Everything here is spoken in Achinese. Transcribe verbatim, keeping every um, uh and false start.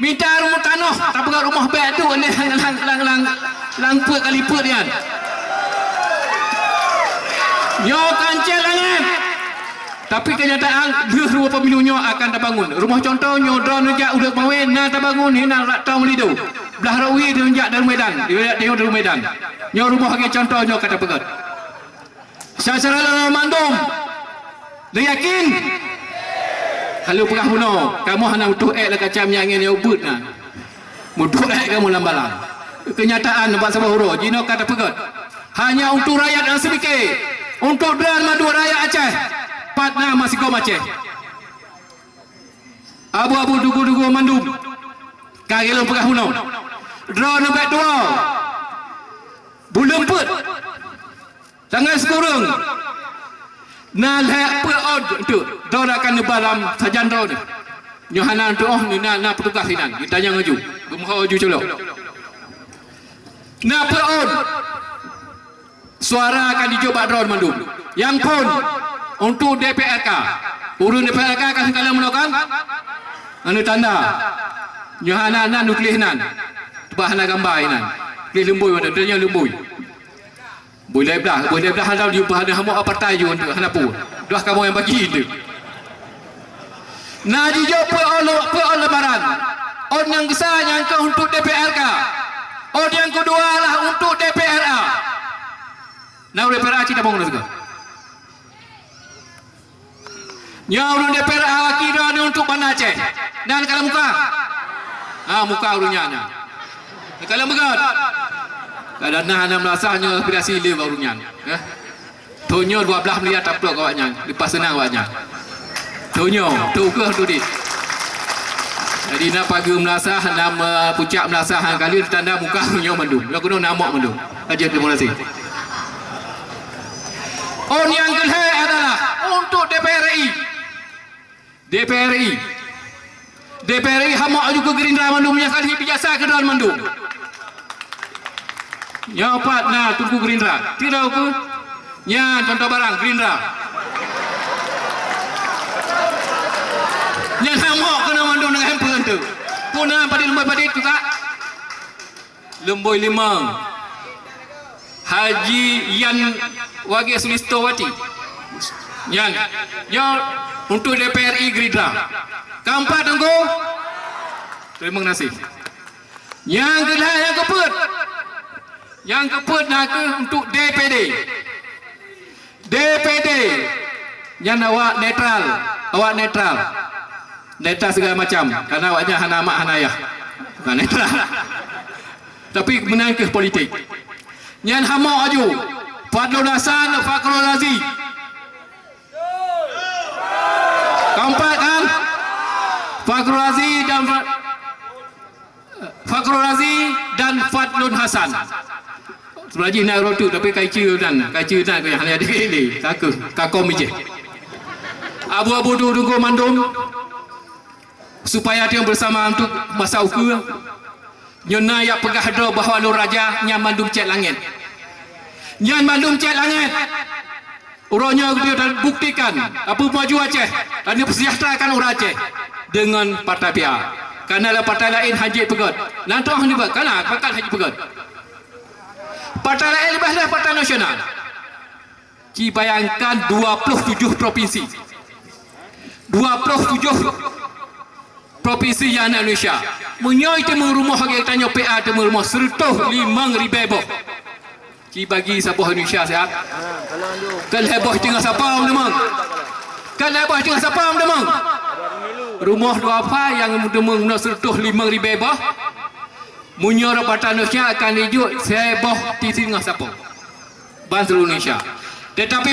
Mita rumoh tanoh, tapeugah rumoh bèk tu lé lam, lam, lam, lam peuet kali peuet nyan. Nyoe kan cit langét. Tapi kenyataan, lheueh dua pemilu nyoe akan tabangun. Rumoh contoh nyoe, droeneuh jak Uleuek Mawé na tabangun, hinan rak tong Lido. Blah Rawi droeneuh jak Darul Medan, di, di Darul Medan. Nyoe rumoh lagèe contoh nyoe ka tapeugöt. Syedara lôn mandum, neuyakin? Ka lôn peugah bunoe, kamoe hana meutuh ék lagèe macam nyang ngieng ubit na. Meutuh ék kamoe lam balang. Kenyataan bak saboh uroe, jinoe ka tapeugöt. Hanya untuk rakyat nyang seumike, untuk droeneuh mandum rakyat Aceh, pat na meusigom Aceh. Abu-abu, tugu-tugu mandum, ka lheueh lôn peugah bunoe. Droeneuh bèk tuwoe, buleuen peuet, tangai sikureueng, na lhèe peuet ôn teuk droeneuh akan neuba lam sajan droeneuh. Nyoe hana teuk, oh, na, na peutugas inan, geutanyong laju, geumeuhôi laju culok. Na peuet ôn. Suara ka jijok bak droeneuh mandum. Nyang phôn untuk D P R K. Ureueng D P R K ka seukalon meunoe kan? Anu tanda. Nyoe hana, na nutuléh nan. Bah hana gamba inan. Tuléh lumbôi mantong, tuléh nyoe lumbôi. Boleh blah, boleh blah hana jumpa, hana hamok partai ju untuk hana pun. Dah kamoe nyang bagi tu. Na jijok peuet ôn, peuet ôn lembaran. Ôn nyang geusa nyan keuh untuk D P R K. Ôn nyang keudua lah untuk D P R A. Na D P R A cit tabong na sigoe. Nyoe ureueng D P R A aki droeneuh untuk Banda Aceh. Nyan ka lam muka. Ha, muka ureueng nyan, nyan. Ka lam beugöt. Kadang na hana meurasa nyoe aspirasi lé bak ureueng nyan. Eh? Thon nyoe dua blaih miliar taplok awak nyan, leupah seunang awak nyan. Thon nyoe, teuh keuh tu dit. Jadi na pageue meulasah, na, eh, pucak meulasah nyang ka lheueh tanda muka nyoe mandum. Lôn keunoe na mok mandum. Aja terima kasih. Ôn nyang keulhèe adalah untuk D P R I. D P R I. D P R I hamok aju keu Gerindra mandum, nyang ka lheueh bijasa keu droeneuh mandum. Nyoe pat na Teungku Gerindra. Tiro keu? Nyan contoh barang Gerindra. Nyan hamok keunoe mandum ngon hempeu tu. Puna padit lumbôi padit tu, Kak. Lumbôi limong, Haji Yan Wagée Sulistowati. Nyan, nyoe untuk D P R I Gerindra. Keempat, Teungku. Terima kasih. Nyang keulhèe, nyang keupeuet. Nyang keupeuet na kheueh untuk D P D. D P D nyan awak netral, awak netral. Netral segala macam, karena awak nyan hana mak hana ayah. Nah, netral. Tapi meunan kheueh politik. Nyan hamok aju. Fadlun Hasan, Fakhrul Razi. Keempat kan? Fakhrul Razi dan Fa-, Fakhrul Razi dan Fadlun Hasan. Sebelah jih na rotuk, tapi kai ceu dan, kai ceu dan, kai hana ada kele. Ka kheueh, ka kom ijeh. Abu-abu tu dukung mandum, supaya tiang bersama untuk masa ukeue. Nyoe na jak peugah droe bahwa lôn raja, nyan mandum cét langét. Nyan mandum cét langét. Uroe nyoe geutanyoe buktikan, abu maju Aceh, dan peusejahterakan ureueng Aceh deungon partai P A. Karena lam partai laén hana jipeugöt. Nan toh nibak, kana bakal hana jipeugöt. Partai laén leubeh lé partai nasional. Ci bayangkan dua puluh tujuh provinsi. Dua puluh tujuh provinsi nyang na Indonesia. Meunyoe teumeurumoh lagèe tanyoe P A teumeurumoh seratus limong ribèe boh. Ci bagi saboh Indonesia siat. Kan lhèe boh teungoh sapong teumong. Kan lhèe boh teungoh sapong teumong. Rumoh dua pha nyang teumeurumoh seratus limong ribèe boh. Meunyoe rot partai Indonesia akan dijok seboh teungoh sapong. Ban seluruh Indonesia. Tetapi